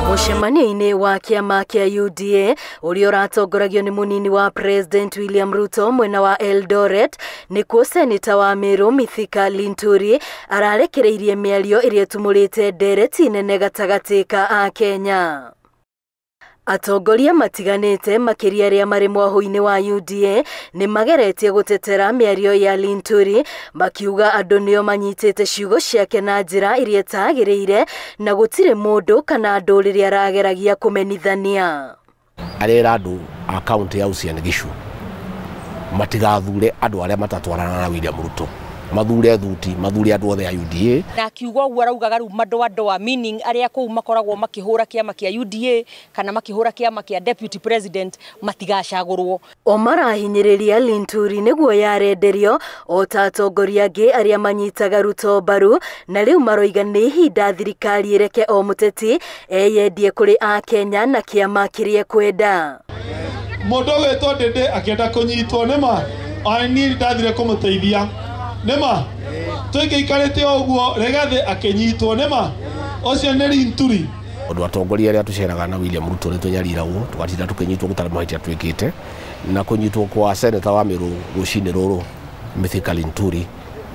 Mũcemanio-inĩ wa kĩama kĩa UDA ũrĩa ũratongoragio nĩ mũnini wa President William Ruto mwena wa Eldoret, nĩkuo Seneta wa Meru Mithika Linturi ararekereirie mĩario ĩrĩa ĩtumũrĩte ndereti nene gatagatĩ ka Akenya. Atongoria matiganĩte makĩria arĩa marĩ mwahũ-inĩ wa UDA nĩ mageretie gũtetera mĩario ya Linturi, makiuga andũ nĩo manyitĩte ciugo ciake na njĩra ĩrĩa ĩtagĩrĩire na gũtirĩ mũndũ kana ndũrĩrĩ arageragia kũmenithania. Arera andũ a kaunti ya Uasin Gishu matigathure andũ arĩa matatwarana na William Ruto, mathure thuti, mathure andũ othe a UDA. Na akiuga ũguo araugaga rĩu madoadoa, meaning arĩa kũu makoragwo makĩhũra kĩama kĩa UDA kana makĩhũra kĩama kĩa Deputy President matigacagũrwo. O marahinyĩrĩria Linturi nĩguo yarenderio o ta atongoria angĩ arĩa manyitaga Ruto mbaru, na rĩu maroiga nĩ ihinda thirikari ĩreke o mũteti eyendie kũrĩ Akenya na kĩama kĩrĩa ekwenda. Mũndũ ũgwĩtwo Ndĩndĩ akĩenda kũnyitwo nĩma niĩ ndathire kũmũteithia nĩma twĩkĩikarĩte o ũguo Rigathĩ akĩnyitwo nĩma ũcio nĩ Linturi. Ũndũ atongoria arĩa tũceraga na William Ruto nĩ tũnyariragwo tũgatinda tũkĩnyitwo gũtarĩ mahĩtia twĩkĩte, na kũnyitwo kwa Seneta wa Meru rũcinĩ rũrũ Mithika Linturi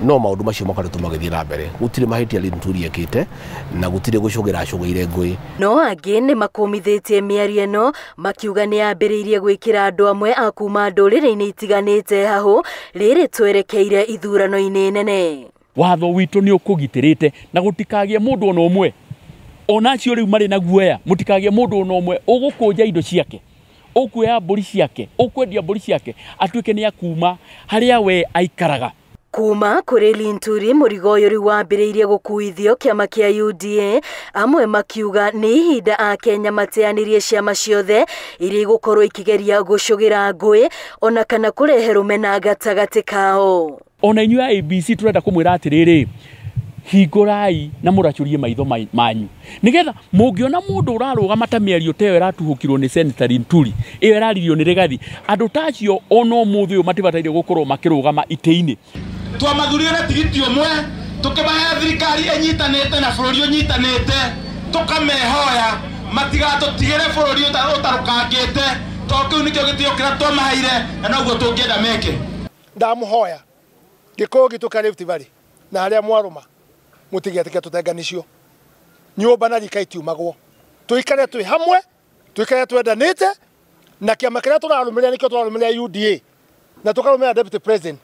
no maũndũ macio makoretwo magĩthiĩ na mbere. Gũtirĩ mahĩtia Linturi ekĩte na gũtirĩ gũcũgĩra acũgĩire ngũĩ. No angĩ nĩ makũmithĩtie mĩario ĩno makiuga nĩ yambĩrĩirie gwĩkĩra andũ amwe a kuma ndũrĩrĩ-inĩ itiganĩte hahũ rĩrĩ twerekeire ithurano-inĩ nene. Watho witũ nĩ ũkũgitĩrĩte na gũtikagĩe mũndũ ona ũmwe, ona acio rĩu marĩ na guoya, mũtikagĩe mũndũ ona ũmwe ũgũkũnja indo ciake, ũkuoya mbũri ciake, ũkwendia mbũri ciake, atuĩke nĩ akuma harĩa we aikaraga. Kuma kũrĩ Linturi mũrigo ũyũ rĩu wambĩrĩirie gũkuithio kĩama kĩa UDA, amwe makiuga nĩ ihinda Akenya mateanĩrie ciama ciothe iria igũkorwo ikĩgeria gũcũgĩra ngũĩ ona kana kũrehe rũmena gatagatĩ kao. Ona inyuĩ a ABC tũrenda kũmwĩra atĩrĩrĩ, hingũrai na mũracũrie maitho manyu nĩgetha mũngĩona mũndũ ũrarũgama ta mĩario ta ĩyo ĩratuhũkirwo nĩ Senator Linturi, ĩyo ĩraririo nĩ Rigathi, andũ ta acio ona ũmũthĩ ũyũ matibataire gũkorwo makĩrũgama itĩ-inĩ. Twamathurire na tigiti ũmwe tũkĩmahe thirikari ĩnyitanĩte na bũrũri ũnyitanĩte, tũkamehoya matigatũtigĩre bũrũri ũtarũkangĩte, tondũ kĩu nĩkĩo gĩtĩo kĩrĩa twamaheire na noguo tũngĩenda meke. Ndamũhoya gĩkũyũ gitũ kĩa Rift Valley na harĩa mwarũma mũtigetĩke tũtenganicio, nyũmba na rika itiumagwo, tũikare twĩ hamwe, tũikare twendanĩte, na kĩama kĩrĩa tũrarũmĩrĩra nĩkĩo tũrarũmĩrĩra UDA na tũkarũmĩrĩra Deputy President.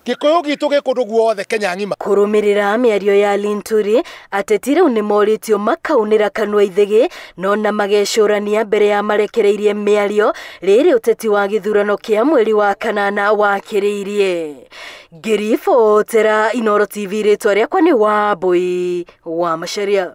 Gĩkũyũ gitũ gĩ kũndũ guothe Kenya ng'ima. Kũrũmĩrĩra mĩario ya Linturi, ateti rĩu nĩ morĩtio makaunĩra kanua ithĩgĩ no na magecũrania mbere ya marekereirie mĩario rĩrĩ ũteti wa gĩthurano kĩa mweri wa kanana wakĩrĩirie. Ngĩribotera Inooro TV, rĩtwa rĩakwa nĩ Wambui wa Macharia.